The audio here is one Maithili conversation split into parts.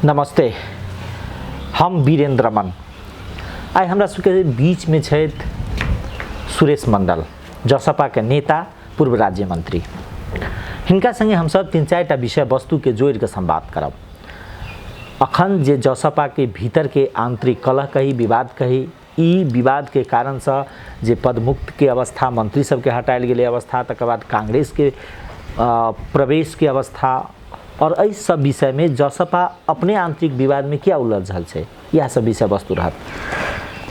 नमस्ते, हम वीरेंद्र रमन। आइ हमरा सबके बीचमे छथि सुरेश मंडल, जसपा के नेता, पूर्व राज्य मंत्री। हिनका संगे हमसब 3-4 टा विषय वस्तुके जोड़िके संवाद करब। अखन जे जसपा के भीतर के आंतरिक कलह कही, विवाद कही, ई विवाद के कारणसँ जे पदमुक्त के अवस्था, मंत्री सबके हटायल गेलै अवस्था, तकर बाद कांग्रेस के प्रवेश के अवस्था और एहि सब विषय में जसपा अपने आंतरिक विवाद में क्या उलझल छै, इएह सब विषय वस्तु रहत।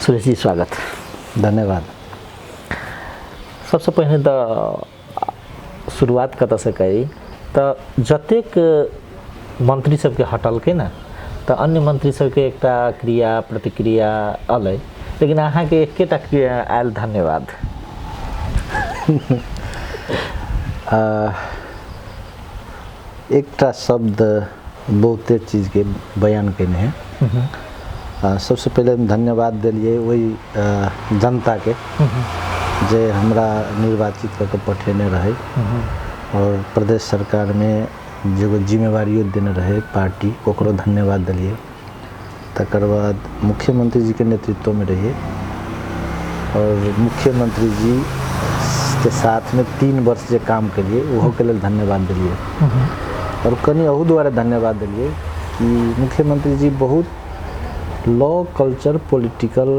सुरेश जी, स्वागत। धन्यवाद। सबसे पहिने तऽ शुरुआत कतऽसँ करी? तऽ जतेक मंत्री सबके हटलकै ने, तऽ अन्य मंत्री सबके एकटा क्रिया प्रतिक्रिया अलै, लेकिन अहाँके एकेटा क्रिया आयल, धन्यवाद। एकटा शब्द बहुते चीजके बयान केने है। सबसे पहिले हम धन्यवाद देलियै ओहि जनताके जे हमरा निर्वाचित कऽ के पठेने रहै और प्रदेश सरकारमे जे एगो जिम्मेवारियो देने रहै पार्टी, ओकरो धन्यवाद देलियै। तकर बाद मुख्यमंत्री जी के नेतृत्वमे रहियै और मुख्यमंत्री जी के साथमे 3 वर्ष जे काम केलियै ओहोके लेल धन्यवाद देलियै। और कनि अहू दुआरे धन्यवाद देलियै कि मुख्यमंत्री जी बहुत लॉ कल्चर पॉलिटिकल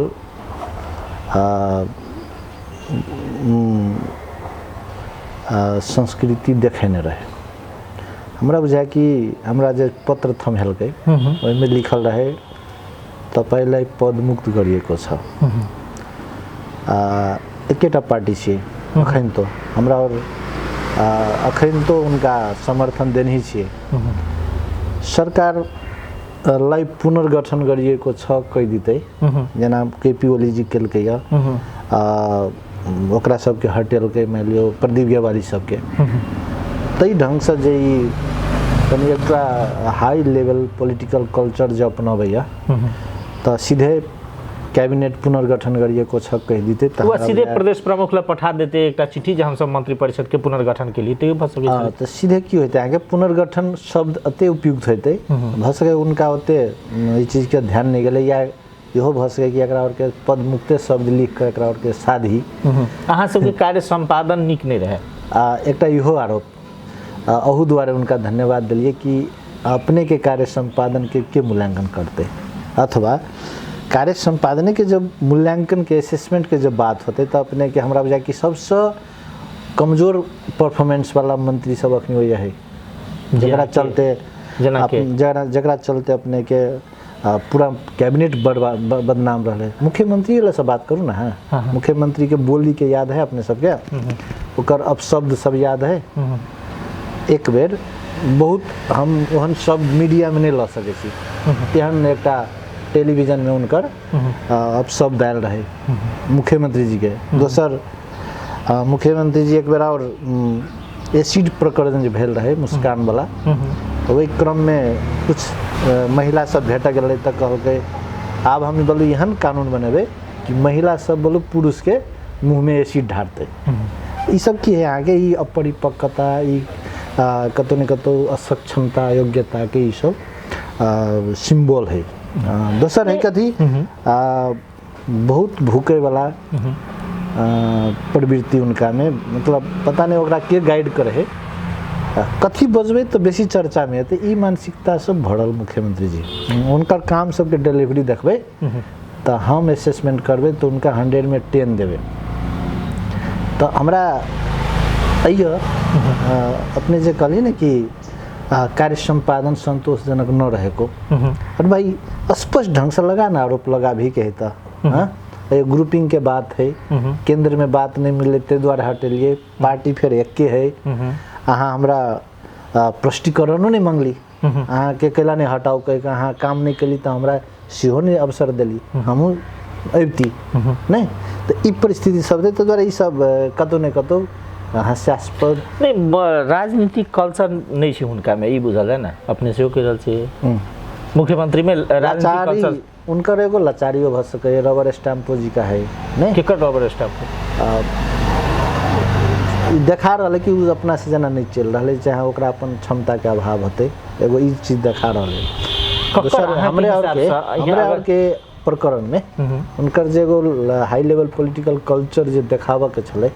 संस्कृति देखेने रहे। हमरा बुझाय कि हमरा जे पत्र थम्हेलकै ओहिमे लिखल रहे तपाईँलाई पदमुक्त गरिएको छ। एकेटा पार्टी छियै अखन तो हमरा और अखन तो उनका समर्थन देनही छियै। सरकार लाई पुनर्गठन गरिएको छ कहि दितै, जेना के पी ओली जी केलकै यऽ, ओकरा सबके हटेलकै, मानि लियौ प्रदीप गेवाली सबके, ताहि ढङ्गसँ जे ई कनि एकटा हाई लेवल पॉलिटिकल कल्चर जे अपनबैया तऽ सीधे कैबिनेट पुनर्गठन गरिएको छ कहि दितै तऽ वह सीधे प्रदेश प्रमुख लए पठा देते एकटा चिट्ठी जे हमसब मंत्रिपरिषद के पुनर्गठन के लिए, तैयो भऽ सकै छै। तऽ सीधे की होइतै अहाँके पुनर्गठन शब्द एते उपयुक्त होइतै, भऽ सकै उनका ओते एहि चीजके ध्यान नहि गेलै, या इहो भऽ सकै कि एकरा आओरके पदमुक्ते शब्द लिख कऽ एकरा आओरके साधी। अहाँ सबके कार्य सम्पादन नीक नहि रहै। आ एकटा इहो आरोप, अहू दुआरे उनका धन्यवाद देलियै कि अपने के कार्य सम्पादन के मूल्यांकन करते, अथवा कार्य सम्पादने के जब मूल्यांकन के असेसमेंट के जब बात होते तऽ अपने के हमरा बुझाय कि सबसँ कमजोर परफॉर्मेंस वाला मंत्री सब अखनी वही है, जकरा चलते जकरा चलते अपने के पूरा कैबिनेट बदनाम रहलै। मुख्यमंत्री वाला से बात करू ना। हाँ, मुख्यमंत्री के बोली के याद है अपने सबके, ओकर अपशब्द सब याद है। एक बेर बहुत हम ओहन शब्द मीडियामे नहि लऽ सकै छी, तेहन एकटा टेलीविजनमे हुनकर अपशब्द आयल रहै मुख्यमंत्री जी के। दोसर मुख्यमंत्री जी एक बेर आओर एसिड प्रकरण जे भेल रहै मुस्कान वाला, ओहि क्रममे कुछ महिला सब भेट गेलै तऽ कहलकै आब हम बोलू एहन कानून बनेबै कि महिला सब बोलू पुरुषके मुँहमे एसिड ढारतै। ई सब की है अहाँके ई अपरिपक्वता, ई कतौ ने कतौ असक्षमता, योग्यताके ई सब सिम्बोल है। दोसर है कथी, बहुत भूकैवला प्रवृत्ति उनकामे, मतलब पता नहि ओकरा के गाइड करै है, कथी बजबै तऽ बेसी चर्चामे हेतै, ई मानसिकता सब भरल मुख्यमंत्री जी। हुनकर काम सबके डिलीवरी देखबै तऽ हम असेसमेंट करबै तऽ उनका 100 में 10 देबै। तऽ हमरा अइयो अपने जे कहलियै ने कि कार्य सम्पादन संतोषजनक न रहे को, और भाई स्पष्ट ढंग से लगा ना आरोप लगा भी के है। हाँ, ग्रुपिंग के बात है, केंद्र में बात नहीं मिले ताहि दुआरे हटेलिए, पार्टी फेर एके है। अहाँ हमरा प्रष्टीकरणो नहि मंगली, अहाँके कैला नहि हटाउ कहि कऽ अहाँ काम नहि केली तऽ हमरा सेहो नहि अवसर देली, हमहूँ अबिती नहि। तऽ ई परिस्थिति सब रहै, ताहि दुआरे ई सब कतहु ने कतहु हास्यास्पद नहि। राजनीतिक कल्चर नहि छै हुनकामे, ई बुझल है ने, अपने सेहो कहि रहल छियै मुख्यमंत्री में राजनीतिक कल्चर उनकर एगो लाचारियो भऽ सकैए, रबर स्टैम्पो जी का है नहि, केकर रबर स्टैम्प देखा रहल है कि ओ अपना से जेना नहि चलि रहल है, चाहे ओकरा अपन क्षमताके अभाव होतै, एगो ई चीज देखा रहल है। दोसर हमरे और के हमरे और के प्रकरण में हुनकर जे एगो हाई लेवल पॉलिटिकल कल्चर जे देखाबऽ के छलै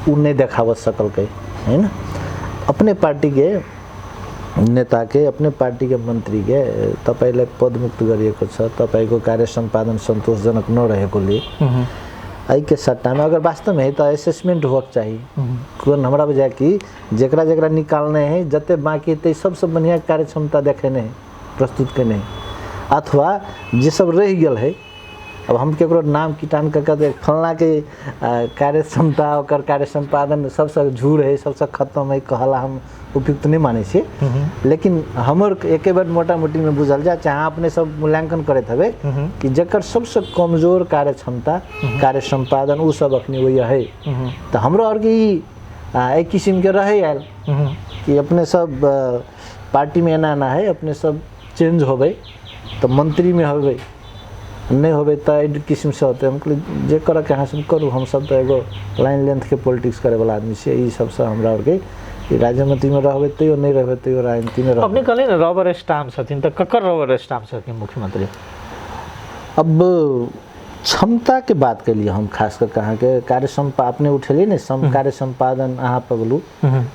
उ नहि देखाबऽ सकलकै, है ना। अपने पार्टी के नेता के, अपने पार्टी के मंत्री के तपाईलाई पदमुक्त गरिएको छ, तपाईको कार्य सम्पादन सन्तोषजनक नरहेकोले एहिके सट्टामे अगर वास्तवमे है तऽ असेसमेंट होबक चाही। कोन हमरा बुझाय कि जेकरा जेकरा निकालने है जते बाँकी हेतै सबसँ बढ़िआँ कार्य क्षमता देखेने है, प्रस्तुत केने है, अथवा जे सब रहि गेल है। अब हम केकरो नाम कीटान कऽ के फलना के कार्य क्षमता ओकर कार्य सम्पादन सबसँ झूर है, सबसँ खत्म है कहला हम उपयुक्त नहि मानै छियै, लेकिन हमर एके बेर मोटा मोटीमे बुझल जाय, चाहे अहाँ अपने सब मूल्यांकन करैत हेबै कि जकर सबसँ कमजोर कार्य क्षमता कार्य सम्पादन ओ सब अखनी ओहि है। तऽ हमरो आरके ई एहि किसिमके रहै आयल कि अपने सब पार्टीमे एना एना है, अपने सब चेंज होबै तऽ मंत्रीमे होबै, नहि होबै तऽ एहि किसिमसँ होतै। हम कहलियै जे करऽके अहाँ सब करू, हमसब तऽ एगो लाइन लेंथके पॉलिटिक्स करैवला आदमी छियै, ई सबसँ हमरा आरके राज्यमंत्रीमे रहबै तैयो नहि रहबै तैयो राजनीतिमे रहबै। अपने कहलियै ने रबर स्टाम्प छथिन, तऽ ककर रबर स्टाम्प छथिन मुख्यमंत्री? अब क्षमताके बात केलियै हम, खास कऽ अहाँके कार्य सम्पा अपने उठेलियै ने कार्य सम्पादन अहाँ पगलू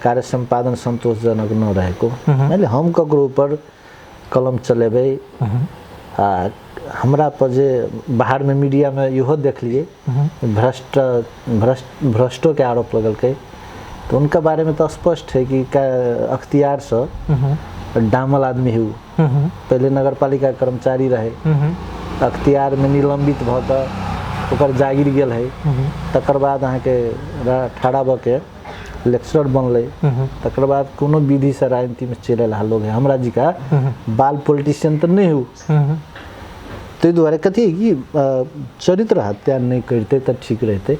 कार्य सम्पादन सन्तोषजनक न रहेको, मानि लिअ हम ककरो ऊपर कलम चलेबै आ हमरा पर जे बाहरमे मीडियामे इहो देखलियै भ्रष्ट भ्रष्ट भ्रष्टोके आरोप लगलकै, तऽ उनका बारेमे तऽ स्पष्ट है कि अख्तियारसँ डामल आदमी है उ, पहिले नगरपालिका कर्मचारी रहे, अख्तियारमे निलम्बित भऽ कऽ ओकर जागीर गेल है, तकर बाद अहाँके ठाढ़ा भऽ के लेक्चरर बनलै, तकर बाद कोनो विधिसँ राजनीतिमे चलि आयल लोग है। हमरा जी का बाल पॉलिटिशियन तऽ नहि हो, ताहि दुआरे कथी कि चरित्र हत्या नहि करितै तऽ ठीक रहितै।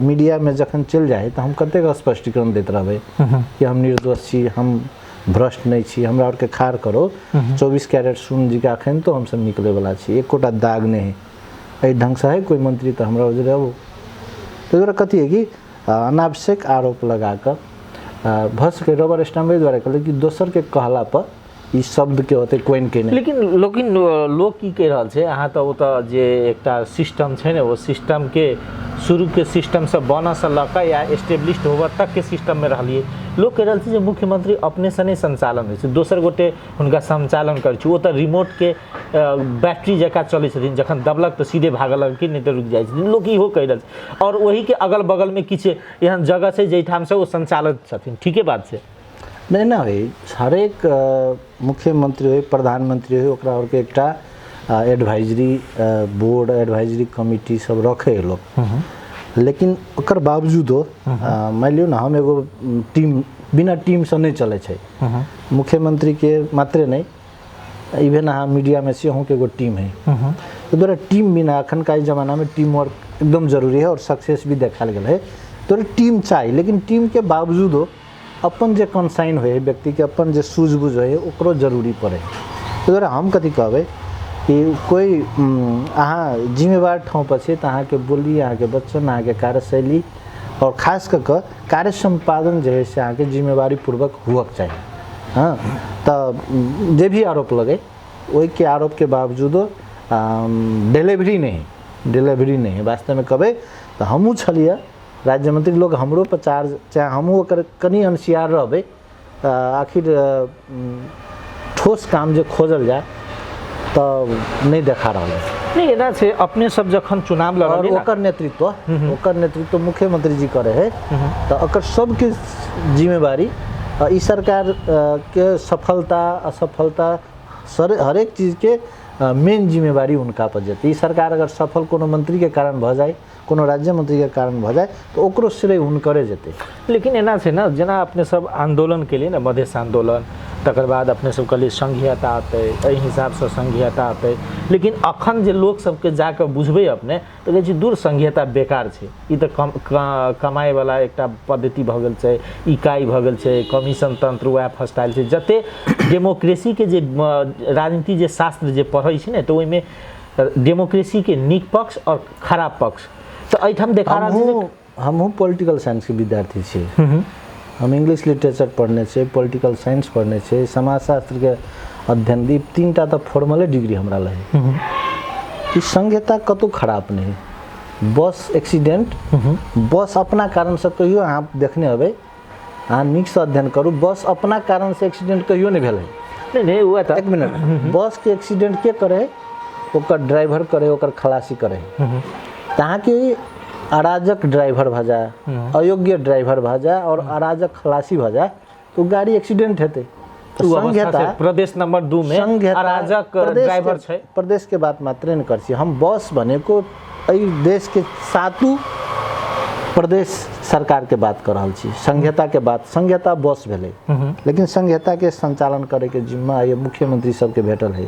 मीडियामे जखन चलि जाइ तऽ हम कतेक स्पष्टीकरण दैत रहबै कि हम निर्दोष छी, हम भ्रष्ट नहि छी, हमरा आरके खार करो, 24 कैरेट सुन जी का अखन तो हमसब निकलैवला छी, एकोटा दाग नहि है, एहि ढङ्गसँ है कोइ मंत्री तऽ हमरा रहू। ताहि दुआरे कथी है कि अनावश्यक आरोप लगा कऽ भऽ सकै रबर स्टाम्प एहि दुआरे कहलै कि दोसरके कहला पर ई शब्दके होतै कोइन के नहि। लेकिन लोक की कहि रहल छै, अहाँ तऽ ओतऽ जे एकटा सिस्टम छै ने, ओ सिस्टमके शुरूके सिस्टमसँ बनऽसँ लऽ कऽ या एस्टेब्लिश्ड होबऽ तकके सिस्टममे रहलियै। लोक कहि रहल छै जे मुख्यमंत्री अपनेसँ नहि संचालन होइ छै, दोसर गोटे हुनका संचालन करै छै, ओ तऽ रिमोटके बैटरी जकाँ चलै छथिन, जखन दबलक तऽ सीधे भागलक कि नहि तऽ रुकि जाइ छथिन, लोक इहो कहि रहल छै। आओर ओहिके अगल बगलमे किछु एहन जगह छै जाहिठामसँ ओ संचालित छथिन, ठीके बात छै? नहि नहि होइ, हरेक मुख्यमंत्री होइ प्रधानमंत्री होइ ओकरा आरके एकटा एडवाइजरी बोर्ड एडवाइजरी कमिटी सब रखे है लोग, लेकिन ओकर बावजूदो मानि लियौ ने हम एगो टीम बिना टीमसँ नहि चलै छै, मुख्यमंत्रीके मात्रे नहि, इवेन अहाँ मीडियामे छी अहूँके एगो टीम है, ताहि दुआरे टीम बिना एखनका एहि जमानामे टीम वर्क एकदम जरूरी है और सक्सेस भी देखायल गेल है, तो टीम चाही। लेकिन टीमके बावजूदो अपन जे कंसाइन होइ है व्यक्तिके, अपन जे सूझबूझ होइ है ओकरो जरूरी पड़ै है। ताहि दुआरे हम कथी कहबै कि कोइ अहाँ जिम्मेवार ठाउँ पर छी तऽ अहाँके बोली, अहाँके वचन, अहाँके कार्यशैली और खास कऽ कऽ कार्य सम्पादन जे है से अहाँके जिम्मेवारी पूर्वक हुअक चाही। हाँ, तऽ जे भी आरोप लगे ओहिके आरोपके बावजूदो डिलीवरी नहीं है। वास्तवमे कहबै तऽ हमहूँ छलियै राज्यमंत्री, लोग हमरो पर चार्ज, चाहे हमहूँ ओकर कनि अनसियार रहबै, आखिर ठोस काम जे खोजल जाय तऽ नहि देखा रहल है। नहीं एना छै अपने सब जखन चुनाव लड़लियै और ओकर नेतृत्व मुख्यमंत्री जी करे है, तऽ ओकर सबके जिम्मेवारी ई सरकार के सफलता असफलता हरेक चीजके मेन जिम्मेवारी हुनका पर जेतै। ई सरकार अगर सफल कोनो मंत्री के कारण भऽ जाय, कोनो राज्य मंत्री के कारण भऽ जाय, तऽ ओकरो श्रेय हुनकरे जेतै। लेकिन एना छै ने, जेना अपने सब आंदोलन केलियै ने, मधेश आंदोलन, तकर बाद अपने सब कहलियै संघीयता अतै, एहि हिसाबसँ संघीयता अतै, लेकिन अखन जे लोक सबके जाकऽ बुझबै अपने तऽ कहै छै दूर संघीयता बेकार छै, ई तऽ कमाइवला एकटा पद्धति भऽ गेल छै, इकाइ भऽ गेल छै, कमीशन तंत्र वएह फस्टाइल छै। जते डेमोक्रेसीके जे राजनीति जे शास्त्र जे पढ़ै छै ने, तऽ ओहिमे डेमोक्रेसीके नीक पक्ष और खराब पक्ष तऽ एहिठाम देखा रहल छै। हमहूँ पॉलिटिकल साइंसके विद्यार्थी छी, हम इंग्लिश लिटरेचर पढ़ने छियै, पॉलिटिकल साइंस पढ़ने छियै, समाजशास्त्रके अध्ययन ई 3टा तऽ फॉर्मले डिग्री हमरा लगे। ई संघीयता कतहु खराब नहि है। बस एक्सीडेंट बस अपना कारणसँ कहियो अहाँ देखने हेबै, अहाँ नीकसँ अध्ययन करू, बस अपना कारणसँ एक्सीडेंट कहियो नहि भेलै। नहीं नहीं हुआ था। एक मिनट, बस के एक्सीडेंट के करे? ओकर ड्राइवर करे, ओकर खलासी करे। तऽ अहाँके अराजक ड्राइवर भऽ जाए, अयोग्य ड्राइवर भऽ जाए और अराजक खलासी भऽ जाए तो गाड़ी एक्सीडेंट हेतै। तऽ संघीयता प्रदेश नंबर 2 में अराजक ड्राइवर छै। प्रदेश के बात मात्रे नहि करै छी हम, बस भनेको एहि देश के सातू प्रदेश सरकार के बात कर रहल छी, संघीयता के बात। संघीयता बस भेलै, लेकिन संघीयता के संचालन करे के जिम्मा ये मुख्यमंत्री सबके भेटल है।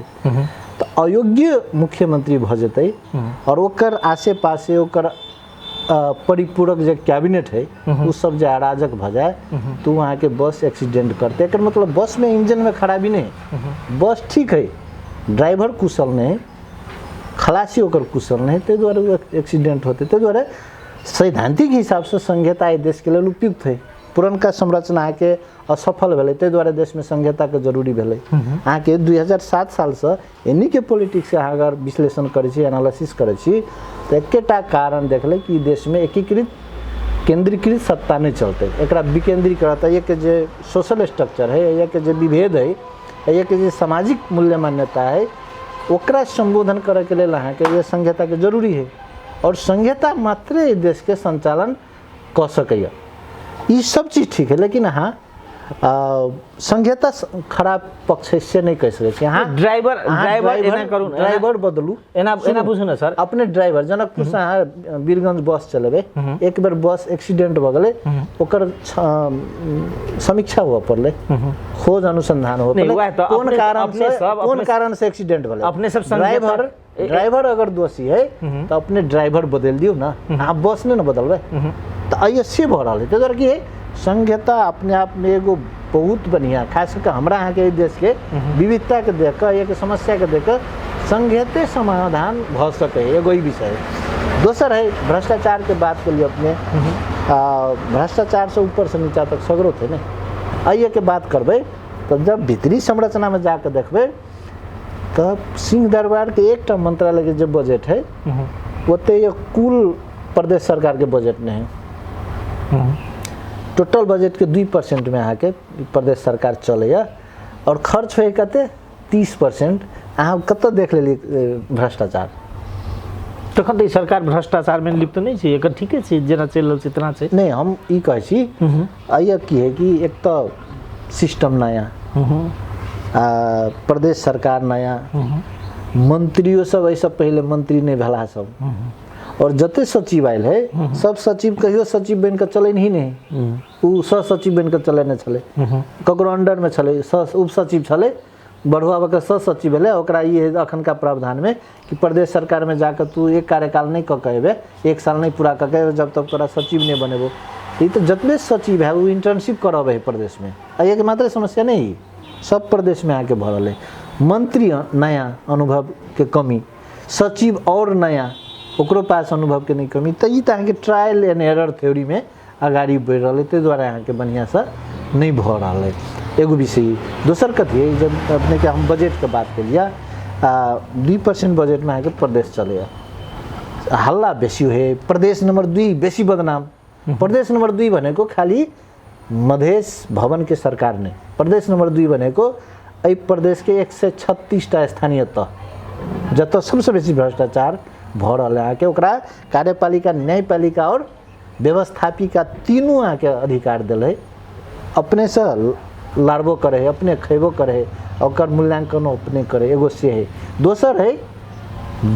तऽ अयोग्य मुख्यमंत्री भऽ जेतै और ओकर आसे पासे ओकर परिपूरक जे कैबिनेट है उ सब जे अराजक भऽ जाए तो अहाँके बस एक्सीडेंट करतै। एकर मतलब बस में इंजन में खराबी नहीं है, बस ठीक है, ड्राइवर कुशल नहीं है, खलासी ओकर कुशल नहीं, ताहि दुआरे ओ एक्सीडेंट होतै। ताहि दुआरे सैद्धांतिक हिसाबसँ संघीयता एहि देशके लेल उपयुक्त है। पुरनका संरचना अहाँके असफल भेलै, ताहि दुआरे देशमे संघीयताके जरूरी भेलै। अहाँके 2007 सालसँ एनीके पॉलिटिक्स अहाँ अगर विश्लेषण करै छी, एनालिसिस करै छी, तऽ एकेटा कारण देखलै कि देशमे एकीकृत केंद्रीकृत सत्ता नहि चलतै, एकरा विकेंद्रीकरण। एहिके जे सोशल स्ट्रक्चर है, एहिके जे विभेद है, एहिके जे सामाजिक मूल्य मान्यता है, ओकरा संबोधन करैके लेल अहाँके ये संघीयताके जरूरी है। और संघीयता मात्रे एहि देशके संचालन कऽ सकैए, ई सब चीज ठीक है। लेकिन अहाँ संघीयता खराब पक्ष है से नहि कहि सकै छी। अहाँ ड्राइवर ड्राइवर एना करू, ड्राइवर बदलू, एना एना बुझू ने सर। अपने ड्राइवर जनकपुरसँ अहाँ वीरगंज बस चलेबै, एक बेर बस एक्सीडेंट भऽ गेलै, ओकर समीक्षा हुअ पड़लै, खोज अनुसंधान हुअ पड़लै, कोन कारण से कोन कारण से एक्सीडेंट भेलै। अपने सब ड्राइवर ड्राइवर अगर दोषी है तऽ अपने ड्राइवर बदलि दियौ ने, अहाँ बस नहि ने बदलबै। तऽ एहि से भऽ रहल है। ताहि दुआरे की है, संघीयता अपने आपमे एगो बहुत बढ़िआँ, खास कऽ हमरा अहाँके एहि देशके विविधताके देख कऽ, एहिके समस्याके देख कऽ संघीयते समाधान भऽ सकै है, एगो ई विषय है। दोसर है भ्रष्टाचारके बात के लिए अपने भ्रष्टाचारसँ ऊपरसँ नीचा तक सगरो थे ने, एहिके बात करबै तऽ जब भीतरी संरचनामे जाकऽ देखबै तऽ सिंह दरबारके एकटा मंत्रालयके जे बजट है ओते कुल प्रदेश सरकारके बजट नहि है। टोटल बजटके 2% में अहाँके प्रदेश सरकार चलैए और खर्च होइ कते 30%। अहाँ कतऽ देख लेलियै भ्रष्टाचार? तखन तऽ ई सरकार भ्रष्टाचारमे लिप्त नहि छै, एकर ठीके छै, जेना चलि रहल छै तेना छै। नहि, हम ई कहै छी एहि की है कि एक तऽ सिस्टम नया, प्रदेश सरकार नया, मंत्रियो सब एहिसँ पहिले मंत्री नहि भेला सब, और जते सचिव आयल है सब सचिव कहियो सचिव बनि कऽ चलनि ही नहि, ओ सह सचिव बनि कऽ चलेने छलै, ककरो अंडरमे छलै, सह उप सचिव छलै, बढ़ुआ बाबाके सह सचिव भेलै। ओकरा ई है अखनका प्रावधानमे कि प्रदेश सरकारमे जाकऽ तू एक कार्यकाल नहि कऽ के अयबे, 1 साल नहि पूरा कऽ के अयबे जब तक तोरा सचिव नहि बनेबो। ई तऽ जतबे सचिव है ओ इंटर्नशिप करबै है प्रदेशमे, एहिके मात्र समस्या नहि है, सब प्रदेशमे अहाँके भऽ रहल है। मंत्री नया, अनुभवके कमी, सचिव और नया, ओकरो पास अनुभवके नहि कमी। तऽ ई तऽ अहाँके ट्रायल एंड एरर थ्योरीमे अगाडि बढ़ि रहल है, ताहि दुआरे अहाँके बढ़िआँसँ नहि भऽ रहल है। एगो विषय। दोसर कथी है, जब अपनेके हम बजटके बात केलियै, 2% बजटमे अहाँके प्रदेश चलैए, हल्ला बेसी है, प्रदेश नंबर 2 बेसी बदनाम। प्रदेश नंबर 2 भनेको खाली मधेश भवनके सरकार नहि, प्रदेश नंबर 2 भनेको एहि प्रदेशके 136टा स्थानीय तह जतऽ सबसँ बेसी भ्रष्टाचार भऽ रहल है अहाँके, ओकरा कार्यपालिका, न्यायपालिका और व्यवस्थापिका तीनू अहाँके अधिकार देल है। अपनेसँ लड़बो करे है, अपने खयबो करे है, ओकर मूल्यांकनो अपने करे, एगो से है। दोसर है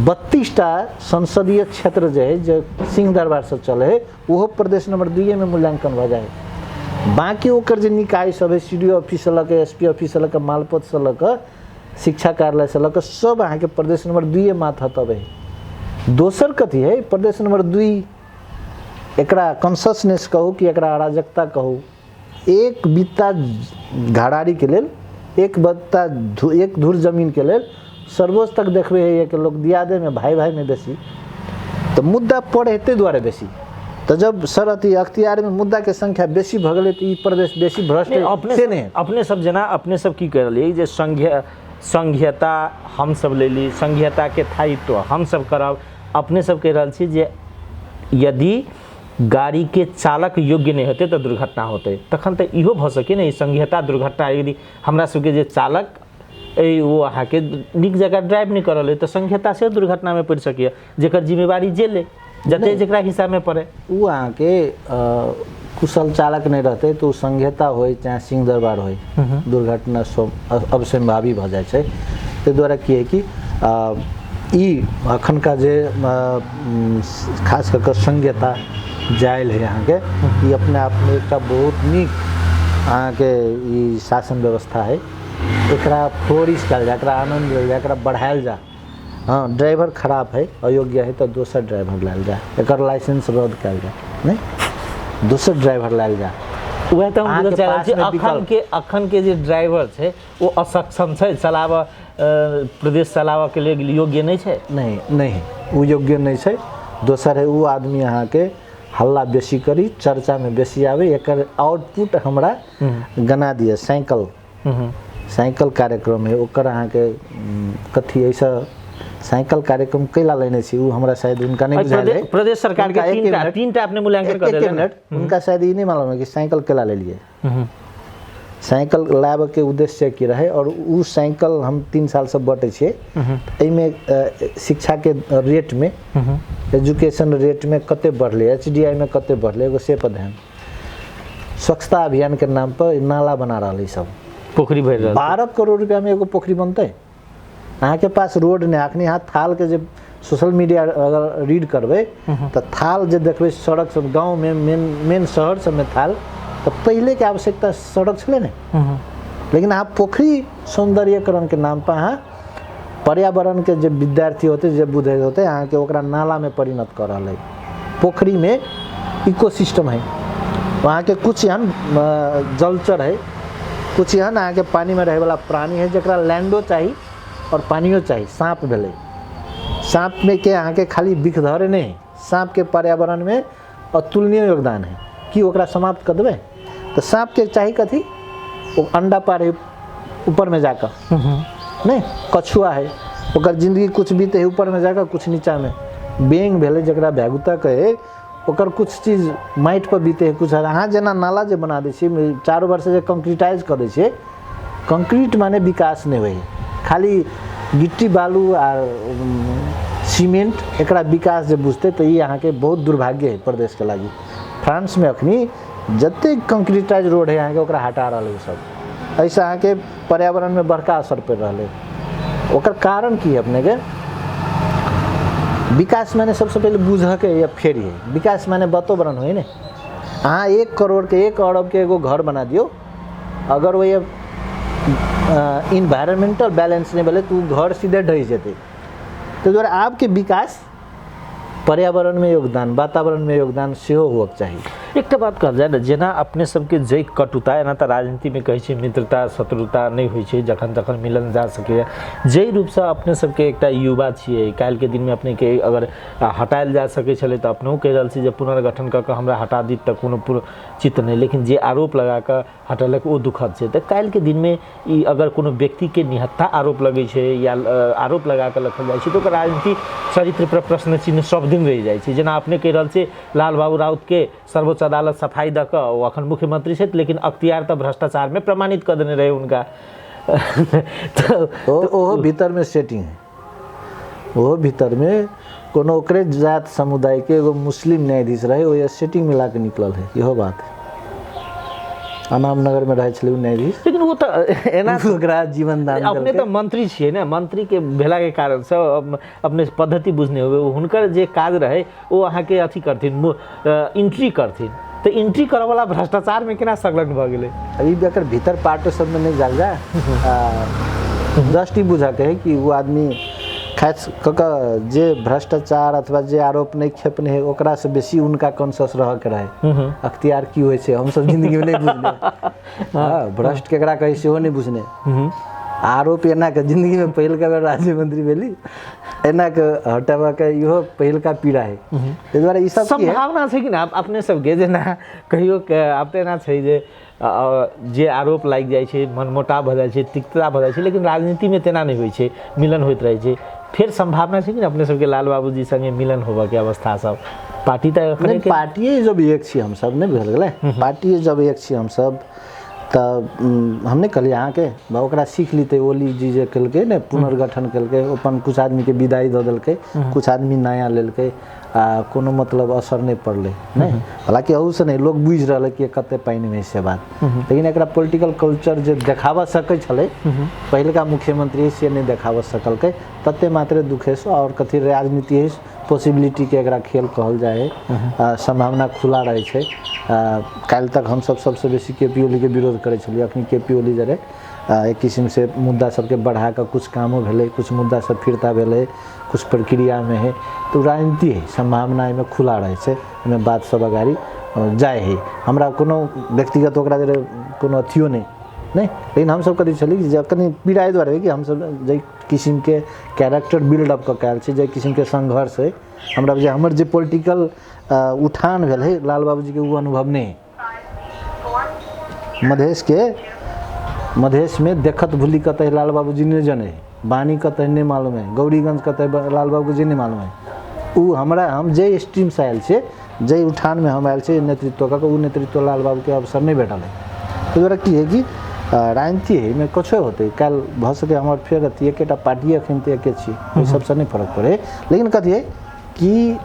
32टा संसदीय क्षेत्र जे है जे सिंह दरबारसँ चलै है, ओहो प्रदेश नंबर 2 में मूल्यांकन भऽ जाइ है। बाकी ओकर जे निकाय सब है, सी डी ओ ऑफिससँ लऽ कऽ एस पी ऑफिससँ लऽ कऽ मालपोतसँ लऽ कऽ शिक्षा कार्यालयसँ लऽ कऽ सब अहाँके प्रदेश नंबर 2 मातहत अबै है। दोसर कथी है, प्रदेश नंबर 2 एकरा कॉन्शसनेस कहू कि एकरा अराजकता कहू, एक बित्ता घरारीके लेल, एक बत्ता एक धुर जमीनके लेल सर्वोच्च तक देखबै है कि लोग दियादेमे भाई भाईमे बेसी, तऽ मुद्दा पड़े ताहि दुआरे बेसी। तऽ जब सर अथी अख्तियारमे मुद्दाके संख्या बेसी भऽ गेलै तऽ ई प्रदेश बेसी भ्रष्ट अपने से नहि। अपने सब जेना अपने सब की कहि रहलियै जे संघीयता हमसब लेली, संघीयताके स्थायित्व हमसब करब। अपने सब कहि रहल छी जे यदि गाड़ीके चालक योग्य नहि हेतै तऽ दुर्घटना होतै, तखन तऽ इहो भऽ सकै ने संघीयता दुर्घटना। यदि हमरा सबके जे चालक ओ अहाँके नीक जकाँ ड्राइव नहि करल अइ तऽ संघीयता सेहो दुर्घटनामे पड़ि सकैए, जेकर जिम्मेवारी जे ले, जते जेकरा हिसाबमे पड़े। ओ अहाँके कुशल चालक नहि रहतै तऽ ओ संघीयता होइ चाहे सिंह दरबार होइ, दुर्घटना अवश्यंभावी भऽ जाइ छै। ताहि दुआरे की है कि ई अखनका जे खास कऽ कऽ संघीयता जायल है अहाँके, ई अपने आपमे एकटा बहुत नीक अहाँके ई शासन व्यवस्था है। एकरा फ्लोरिश कयल जाय, एकरा आनन्द लेल जाय, एकरा बढ़ायल जाय। हाँ, ड्राइवर खराब है, अयोग्य है तऽ दोसर ड्राइवर लायल जाय, एकर लाइसेंस रद्द कयल जाय, नहि दोसर ड्राइवर लायल जाय। वएह तऽ हम बुझऽ चाहि रहल छी, अखन के जे ड्राइवर छै ओ असक्षम छै चलाबऽ, प्रदेश चलाबऽके लेल योग्य नहि छै? नहि नहि, ओ योग्य नहि छै। दोसर है ओ आदमी अहाँके हल्ला बेसी करी, चर्चामे बेसी आबै, एकर आउटपुट हमरा गना दिअ। साइकिल साइकिल कार्यक्रम है ओकर अहाँके कथी एहिसँ साइकिल कार्यक्रम कैला लेने छी ओ हमरा शायद हुनका नहि बुझायल है। प्रदेश सरकार के तीनटा अपने मूल्यांकन कर देले मिनट, हुनका शायद ई नहि मालूम है कि साइकिल कैला लेलिए, साइकिल लाबऽके उद्देश्य की रहै, और ओ साइकिल हम 3 सालसँ बटै छियै। एहिमे शिक्षाके रेटमे, एजुकेशन रेटमे कते बढ़लै, HDI में कते बढ़लै, एगो से पर ध्यान। स्वच्छता अभियान के नाम पर नाला बना रहल है सब, पोखरी भरि रहल। 12 करोड़ रुपया में एगो पोखरी बनतै? अहाँके पास रोड नहि। अखनी अहाँ थाल के जे सोशल मीडिया अगर रीड करबै तऽ थाल जे देखबै सड़क सब गाँवमे, मेन मेन शहर सबमे थाल, तऽ पहिलेके आवश्यकता सड़क छलै ने, लेकिन अहाँ पोखरी सौन्दर्यकरणके नाम पर अहाँ पर्यावरणके जे विद्यार्थी होतै, जे बुझै होतै, अहाँके ओकरा नालामे परिणत कऽ रहल है। पोखरीमे इकोसिस्टम है, वहाँके कुछ एहन जलचर है, कुछ एहन अहाँके पानीमे रहैवला प्राणी है जकरा लैंडो चाही और पानियो चाही। साँप भेलै, साँपमे के अहाँके खाली बिखधरे नहि है, साँपके पर्यावरणमे अतुलनीय योगदान है, कि ओकरा समाप्त कऽ देबै? तऽ साँपके चाही कथी? ओ अंडा पारे ऊपरमे जाकऽ, नहि कछुआ है ओकर जिंदगी कुछ बीते है ऊपरमे जाकऽ, कुछ नीचामे। बेंग भेलै जकरा भैगुता कहै, ओकर कुछ चीज माटि पर बीते है, कुछ। अहाँ जेना नाला जे बना दै छियै, चारू भरसँ जे कंक्रीटाइज कऽ दै छियै, कंक्रीट माने विकास नहि होइ है, खाली गिट्टी बालू आ सीमेंट एकरा विकास जे बुझतै तऽ ई अहाँके बहुत दुर्भाग्य है प्रदेशके लागि। फ्रांसमे अखनी जतेक कंक्रीटाइज रोड है अहाँके ओकरा हटा रहल है सब, एहिसँ अहाँके पर्यावरणमे बड़का असर पड़ि रहल है। ओकर कारण की है अपनेके? विकास माने सबसे पहिले बुझऽके या फेर है विकास माने वातावरण होइ ने। अहाँ 1 करोड़ के 1 अरब के एगो घर बना दियौ, अगर वही इन्वायरमेंटल बैलेंस नहीं भेलै तऽ ओ घर सीधे ढहि जेतै। ताहि दुआरे आबके विकास पर्यावरणमे योगदान, वातावरणमे योगदान सेहो होअके चाही। एकटा बात कहल जाय ने, जेना अपने सबके जै कटुता, एना तऽ राजनीतिमे कहै छै मित्रता शत्रुता नहि होइ छै, जखन तखन मिलल जा सकैए। जाहि रूपसँ अपने सबके एकटा युवा छियै, काल्हिके दिनमे अपनेके अगर हटायल जा सकै छलै तऽ अपनहु कहि रहल छी जे पुनर्गठन कऽ कऽ हमरा हटा दी तऽ कोनो चित्त नहि, लेकिन जे आरोप लगा कऽ हटेलक ओ दुखद छै। तऽ काल्हिके दिनमे ई अगर कोनो व्यक्तिके निहत्था आरोप लगै छै या आरोप लगा कऽ लिखल जाइ छै तऽ ओकर राजनीतिक चरित्र पर प्रश्न चिन्ह सब दिन रहि जाइ छै। जेना अपने कहि रहल छियै लाल बाबू राउतके सर्वोच्च अदालत सफाइ दऽ कऽ ओ अखन मुख्यमंत्री छथि, लेकिन अख्तियार तऽ भ्रष्टाचारमे प्रमाणित कऽ देने रहै हुनका। तऽ ओहो भीतरमे सेटिंग है, ओहो भीतरमे कोनो ओकरे जात समुदायके एगो मुस्लिम न्यायाधीश रहै, ओहि सेटिंग मिला कऽ निकलल है, इहो बात है। अनाम नगरमे रहै छलै ओ न्यायाधीश, लेकिन ओ तऽ एना ओकरा जीवन दान अपने तऽ मंत्री छियै ने, मंत्रीके भेलाके कारणसँ अपने पद्धति बुझने होबै। हुनकर जे काज रहै ओ अहाँके अथी करथिन, एंट्री करथिन, तऽ एंट्री करऽवला भ्रष्टाचारमे केना संलग्न भऽ गेलै? अभी एकर भीतर पार्ट सबमे नहि जाल जाय, जस्ट ई बुझऽके है कि ओ आदमी खास कऽ कऽ जे भ्रष्टाचार अथवा जे आरोप नहि खेपने है ओकरासँ बेसी हुनका कॉन्शियस रहऽके रहै। अख्तियार की होइ छै हमसब जिन्दगीमे नहि बुझने, हँ भ्रष्ट केकरा कहै सेहो नहि बुझने। आरोप एना के जिंदगी में पहिलका बेर राज्य मंत्री भेली, एना के हटेबा के इहो पहिलका पीड़ा है। ताहि दुआरे ई सब संभावना छै कि ना अपने सबके जेना कहियो आब तऽ एना छै जे जे आरोप लागि जाइ छै, मनमुटाव भऽ जाइ छै, तिक्तता भऽ जाइ छै, लेकिन राजनीतिमे तेना नहि होइ छै, मिलन होइत रहै छै। फेर संभावना छै कि ने अपने सबके लाल बाबूजी संगे मिलन होबऽके अवस्था सब पार्टी तऽ पार्टिए जब एक छी हमसब, नहि बुझल गेलै, पार्टिए जब एक छी हमसब तऽ हम नहि कहलियै अहाँके ओकरा सीख लीतै। ओली जी जे केलकै ने, पुनर्गठन केलकै, अपन कुछ आदमीके विदाई दऽ देलकै, कुछ आदमी नया लेलकै, आ कोनो मतलब असर नहि पड़लै नहि। हालाँकि अहूसँ नहि लोक बुझि रहलै कि कते पानिमे से बात, लेकिन एकरा पोलिटिकल कल्चर जे देखाबऽ सकै छलै पहिलका मुख्यमंत्री से नहि देखाबऽ सकलकै, तते मात्रे दुख है। और कथी राजनीति है, पॉसिबिलिटीके एकरा खेल कहल जाइ है, संभावना खुला रहै छै। काल्हि तक हमसब सबसँ बेसी के पी ओलीके विरोध करै छलियै, अखनी के पी ओली जरे एक किसिमसँ मुद्दा सबके बढ़ा कऽ कुछ कामो भेलै, कुछ मुद्दा सब फिरता भेलै, कुछ प्रक्रियामे है। तो राजनीति है, संभावना एहिमे खुला रहै छै, एहिमे बात सब अगाडि जाइ है। हमरा कोनो व्यक्तिगत ओकरा जरे कोनो अथियो नहि नहि, लेकिन हमसब कथी छली जे कनि पीड़ा एहि दुआरे कि हमसब जाहि किसिमके कैरेक्टर बिल्डअप कऽ के आयल छी, जाहि किसिमके संघर्ष है, हमरा जे हमर जे पोलिटिकल उठान भेल है लाल बाबूजीके ओ अनुभव नहि है। मधेशमे देखत भूली कतऽ लाल बाबूजी नहि जने है, बानी कतऽ नहि मालूम है, गौरीगंज कतऽ लाल बाबूजी नहि मालूम है। ओ हमरा हम जे स्ट्रीमसँ आयल छियै, जाहि उठानमे हम आयल छियै नेतृत्व कऽ के, ओ नेतृत्व लाल बाबूके अवसर नहि भेटल है। ताहि दुआरे की है कि राजनीति है, एहिमे किछो होतै, काल्हि भऽ सकै हमर फेर अथी एकेटा पार्टी एखन तऽ एके छी, ओहि सबसँ नहि फरक पड़ै। लेकिन कथी है कि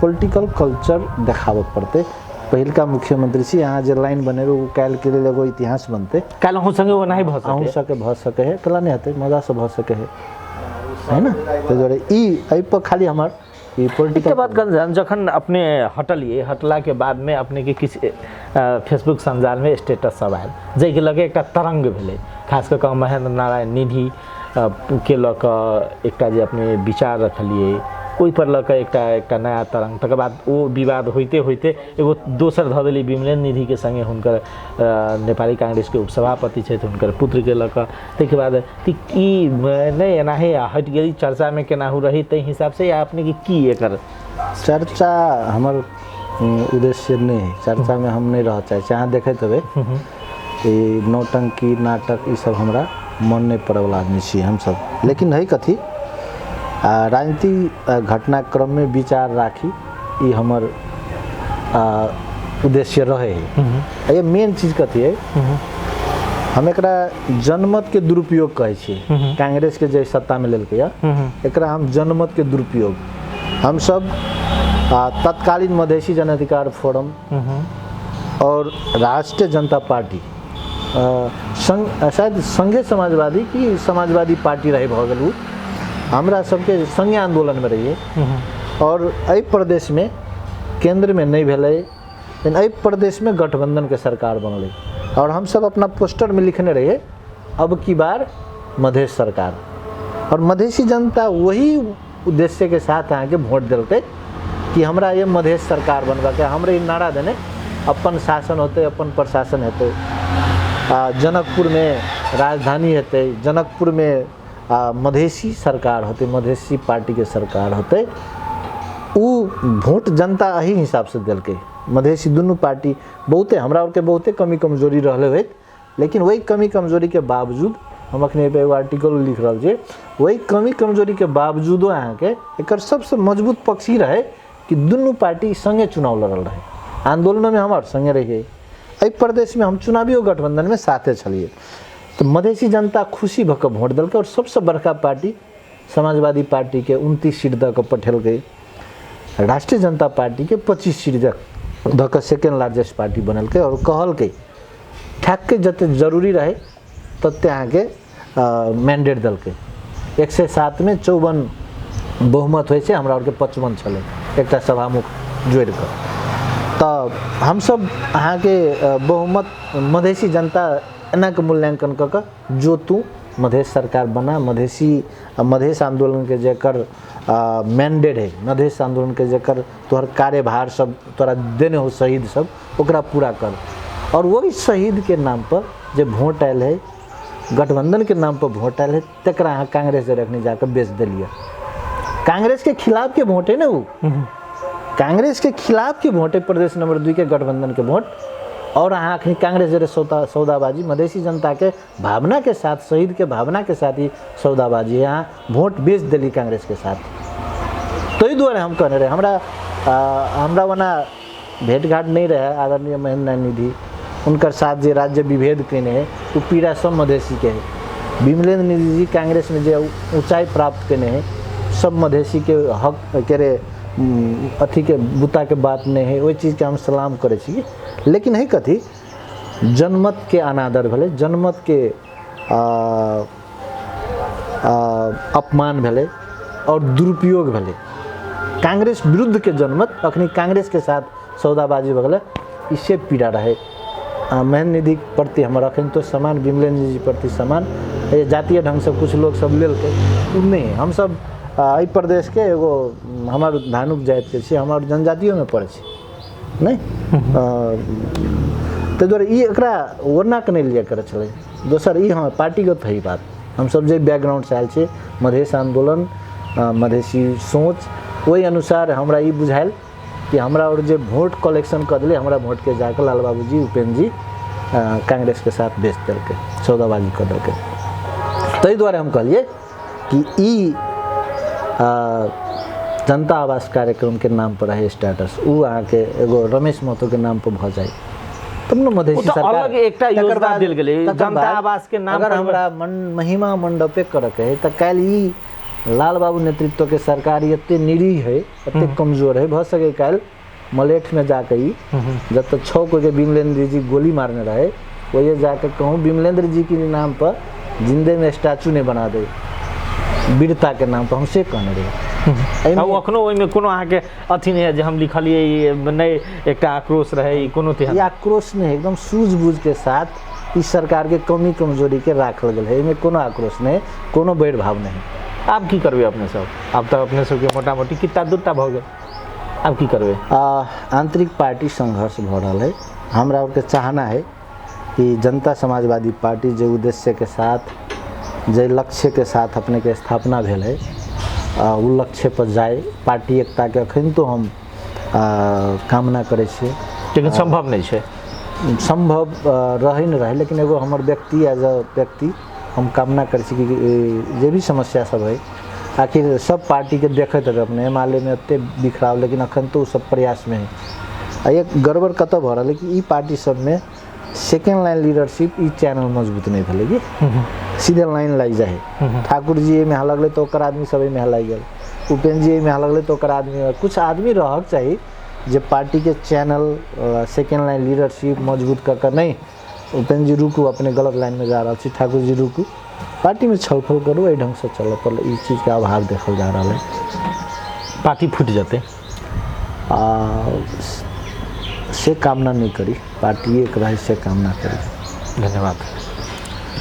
पोलिटिकल कल्चर देखाबऽ पड़तै। पहिलका मुख्यमंत्री छी अहाँ, जे लाइन बनेबै ओ काल्हिके लेल एगो इतिहास बनतै। काल्हि अहूँ संगे ओनाही भऽ सकै, अहूँ सबके भऽ सकै है, कला नहि हेतै, मजासँ भऽ सकै है, है ना। ताहि दुआरे ई एहिपर खाली हमर ई पोलिटिकल बात गंजन। जखन अपने हटलियै, हटलाके बादमे अपनेके किछु फेसबुक संजालमे स्टेटस सब आयल, जाहिके लऽ कऽ एकटा तरंग भेलै, खास कऽ कऽ महेंद्र नारायण निधि के लऽ कऽ एकटा जे अपने विचार रखलियै ओहिपर लऽ कऽ एकटा एकटा नया तरंग। तकर बाद ओ विवाद होइते होइते एगो दोसर धऽ देली विमलेन्द्र निधिके संगे, हुनकर नेपाली कांग्रेसके उपसभापति छथि, हुनकर पुत्रके लऽ कऽ। ताहिके बाद ई नहि एनाहे हटि गेली, चर्चामे केनाहु रही ताहि हिसाबसँ, या अपनेके की एकर चर्चा हमर उद्देश्य नहि है, चर्चामे हम नहि रहऽ चाहै छी। अहाँ देखैत हेबै ई नौटंकी नाटक ई सब हमरा मन नहि पड़ैवला आदमी छी हमसब। लेकिन है कथी राजनीति घटनाक्रममे विचार राखी, ई हमर उद्देश्य रहे है। ये मेन चीज कथी है, हम एकरा जनमत के दुरुपयोग कहै छी। कांग्रेस के जे सत्ता में लेलकै एकरा हम जनमत के दुरुपयोग। हमसब तत्कालीन मधेसी जन अधिकार फोरम और राष्ट्रीय जनता पार्टी संग, शायद संघे समाजवादी की समाजवादी पार्टी रहे भऽ गेल, हमरा सबके संगे आंदोलनमे रहियै। और एहि प्रदेशमे केंद्रमे नहि भेलै, लेकिन एहि प्रदेशमे गठबंधनके सरकार बनलै और हमसब अपना पोस्टरमे लिखने रहियै अब की बार मधेश सरकार। और मधेसी जनता वही उद्देश्यके साथ अहाँके वोट देलकै कि हमरा ये मधेश सरकार बनबाके, हमरे ई नारा देने अपन शासन होतै, अपन प्रशासन हेतै, आ जनकपुरमे राजधानी हेतै, जनकपुरमे मधेसी सरकार होतै, मधेसी पार्टीके सरकार होतै। उ वोट जनता एही हिसाबसँ देलकै। मधेसी दुनू पार्टी बहुते हमरा आरके बहुते कमी कमजोरी रहलै होइत, लेकिन वही कमी कमजोरीके बावजूद हम अखन एगो आर्टिकल लिख रहल छी, वही कमी कमजोरीके बावजूदो अहाँके एकर सबसँ मजबूत पक्ष ई रहै कि दुनू पार्टी संगे चुनाव लड़ल रहै। आंदोलनमे हम आर संगे रहियै, एहि प्रदेशमे हम चुनावियो गठबंधनमे साथे छलियै। तऽ मधेसी जनता खुशी भऽ कऽ वोट देलकै और सबसँ बड़का पार्टी समाजवादी पार्टीके 29 सीट दऽ कऽ पठेलकै, राष्ट्रीय जनता पार्टीके 25 सीट दऽ कऽ सेकेंड लार्जेस्ट पार्टी बनेलकै। और कहलकै ठेकके जते जरूरी रहै तते अहाँके मैंडेट देलकै। 107 में 54 बहुमत होइ छै, हमरा आरके 55 छलै एकटा सभामुख जोड़ि कऽ। तऽ हमसब अहाँके बहुमत मधेसी जनता एना के मूल्यांकन कऽ कऽ जो तू मधेश सरकार बना, मधेसी मधेश आंदोलन के जेकर मैंडेट है, मधेश आंदोलन के जेकर तोहर कार्यभार सब तोरा देने हो शहीद सब, ओकरा पूरा कर। और वही शहीद के नाम पर जे वोट आयल है गठबंधन के नाम पर वोट आयल है तकरा अहाँ कांग्रेस जरे अखनी जाकर बेच देलियै। कांग्रेस के खिलाफ के वोट है ना वो, कांग्रेस के खिलाफ के वोट है प्रदेश नंबर 2 के गठबंधन के वोट, और अहाँ अखनी कांग्रेस जरे सौदाबाजी मधेसी जनता के भावना के साथ, शहीद के भावना के साथ ही सौदाबाजी है, अहाँ वोट बेच देली कांग्रेस के साथ। ताहि दुआरे हम कहने रहे हमरा हमरा ओना भेंटघाट नहीं रहे आदरणीय महेंद्र नारायण निधि उनकर साथ जे राज्य विभेद कयने है वो पीड़ा सब मधेसी के है। विमलेंद्र निधि जी कांग्रेस में जे ऊंचाई प्राप्त कयने है सब मधेसी के हक के रे अथी के बुता के बात नहीं है, ओहि चीज़के हम सलाम करै छी। लेकिन है कथी जनमत के अनादर भेलै, जनमत के अपमान भेलै और दुरुपयोग भेलै। कांग्रेस विरुद्ध के जनमत अखनी कांग्रेस के साथ सौदाबाजी भऽ गेलै, इससे पीड़ा रहे। महेंद्र निधि प्रति हमर अखन तो समान, विमलेंद्र जी प्रति समान, जातीय ढंगसँ कुछ लोग सब लेलकै ओ नहि। हमसब एहि प्रदेशके एगो हमर धानुक जातिके छी, हमर जनजातियोमे पड़ै छी नहि, ताहि दुआरे ई एकरा ओना के नहि लिअ करै छलै। दोसर ई हँ पार्टीगत है ई बात, हमसब जे बैकग्राउंडसँ आयल छी मधेश आन्दोलन मधेसी सोच, ओहि अनुसार हमरा ई बुझायल कि हमरा और जे वोट कलेक्शन कऽ देलै हमरा वोटके जाकऽ लाल बाबूजी उपेन्द्र जी कांग्रेस के साथ बेच देलकै, सौदाबाजी कऽ देलकै। ताहि दुआरे हम कहलियै कि ई जनता आवास कार्यक्रम के नाम पर है स्टेटस, उ अहाँके एगो रमेश महतो के नाम पर भऽ जाय तब ने मधेसी सरकार अलग एकटा योजना देल गेलै जनता आवास के नाम अगर हमरा महिमा मंडपे करके है तऽ काल्हि ई लाल बाबू नेतृत्व के सरकार एते निरीह है, एते कमजोर है, भऽ सके काल्हि मलेठ में जाके ई जब तक 6 कोई के विमलेंद्र जी गोली मारने रहे वही जाके कहूँ विमलेंद्र जी के नाम पर जिंदे में स्टैचू नहीं बना दे वीरता के नाम पर, हम से कहने रहे। अखनो ओहिमे कोनो अहाँके अथी नहीं है जे हम लिखलियै नहि एकटा आक्रोश रहे कोनो तेहन आक्रोश नहीं, एकदम सूझबूझ के साथ इस सरकार के कमी कमजोरी के राखल गेल है, एहिमे कोनो आक्रोश नहीं, कोनो बैर भाव नहीं। आब की करबै अपने सब? आब तऽ अपने सबके मोटा मोटी कितना दूटा भऽ गेल, आब की करबै? आंतरिक पार्टी संघर्ष भऽ रहल है। हमरा आरके चाहना है कि जनता समाजवादी पार्टी जे उद्देश्य के साथ जे लक्ष्य के साथ अपने के स्थापना भेल है ओ लक्ष्य पर जाए, पार्टी एकता के अखन तो हम कामना करै छियै, लेकिन संभव नहीं है। संभव रहे न रहे, लेकिन एगो हमर व्यक्ति एज अ व्यक्ति हम कामना करै छी कि जे भी समस्या सब है आखिर सब पार्टी के देखैत हेबै अपने एमाले में एते बिखराव, लेकिन अखन तो सब प्रयास में है। आ एक गड़बड़ कतऽ भऽ रहल है कि ई पार्टी सब में सेकेंड लाइन लीडरशिप ई चैनल मजबूत नहीं भेलै कि सीधे लाइन लागि जाइ है। ठाकुर जी एहिमे लगलै तऽ ओकर आदमी सब एहिमे लागि गेल, उपेन्द्र जी एहिमे लगलै तऽ ओकर आदमी, कुछ आदमी रहक चाही जे पार्टी के चैनल सेकेंड लाइन लीडरशिप मजबूत कऽ कऽ नहीं उपेन्द्र जी रुकू अपने गलत लाइन में जा रहल छी, ठाकुर जी रुकू, पार्टी में छलफल करू, एहि ढंगसँ चलऽ पड़ल। ई चीजके अभाव देखल जा रहल है, पार्टी फूटि जेतै से कामना नहीं करी, पार्टी एक रहे से कामना करी। धन्यवाद।